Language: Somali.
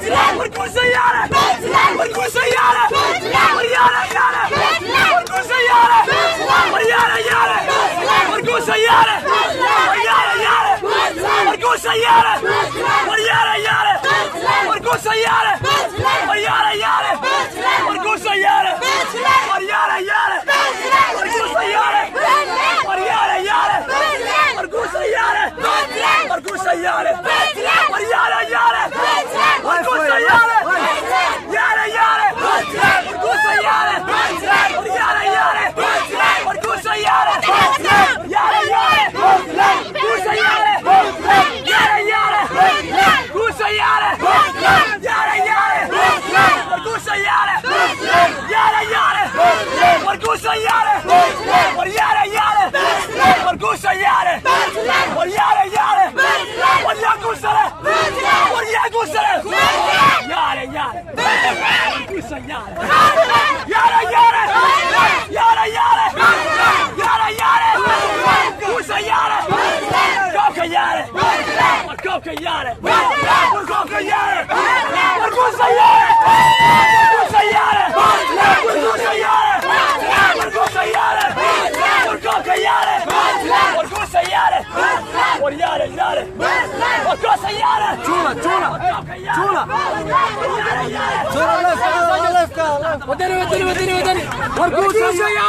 Warguusa yaale. Warguusa yaale. Waryaale yaale. Warguusa yaale. Waryaale yaale. Warguusa yaale. Waryaale yaale. Warguusa yaale. Waryaale yaale. Warguusa yaale. Waryaale yaale. Warguusa yaale. Waryaale yaale. Warguusa yaale. Waryaale yaale. Warguusa yaale. Warguusa yaale. Waryaale yaale. Warguusa yaale. Yaale yaale. Warguusa yaale. Waryaale yaale. Warguusa yaale. Yaale yaale. Guusa yaale. Yaale yaale. Guusa yaale. Yaale yaale. Warguusa yaale. Yaale yaale. Warguusa yaale. Waryaale yaale. Warguusa yaale. Waryaale yaale. Waryaa guusale. Waryaa guusale. Yaale yaale. Guusa yaale. Yaale yaale. Yaale yaale. Yaale yaale. Guusa yaale. Koobka yaale. War koobka yaale. War koobka yaale. War guusa yaale. Guusa yaale. War guusa yaale. War guusa yaale. War koobka yaale. War guusa yaale. War yaale yaale. War guusa yaale. Chula, chula, chula. Yaale yaale. Chula, left, left, left. Wadani, wadani, wadani, wadani. War guusa.